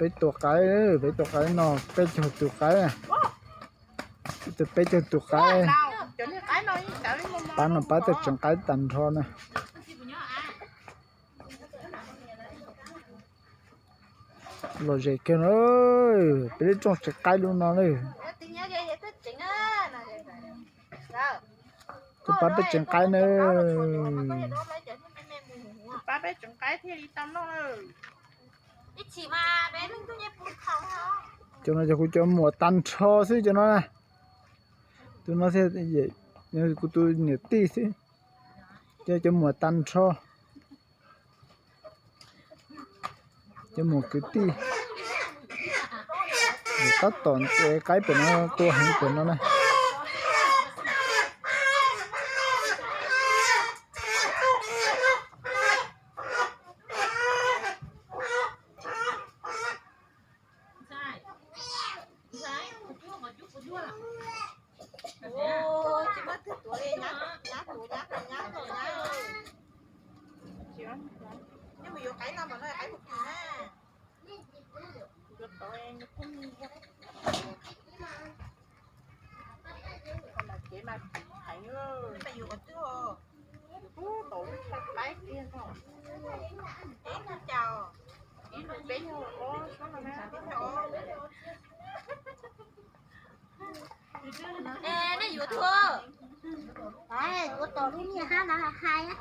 Peb tua qaib, peb tua qaib no peb caug tus qaib, ib tug peb caug tus qaib. Pab no pab tseem qaib tag nrho na. Lom zem kawg na, peb lub rooj tseem qaib lub no na. Tus pab peb tseem qaib na. Pab peb tseem qaib thiaj li tau noj. Cov no yog kuv cov muam tag nrho xwb cov no. Tus no thiaj kuv tus niam tij xwb. Cov, cov muam tag nrho, cov muam kwv tij. Tab tom qaib pem no tua heev pem no na. Nej yuav tua, yuav tos lub niag hab no hais.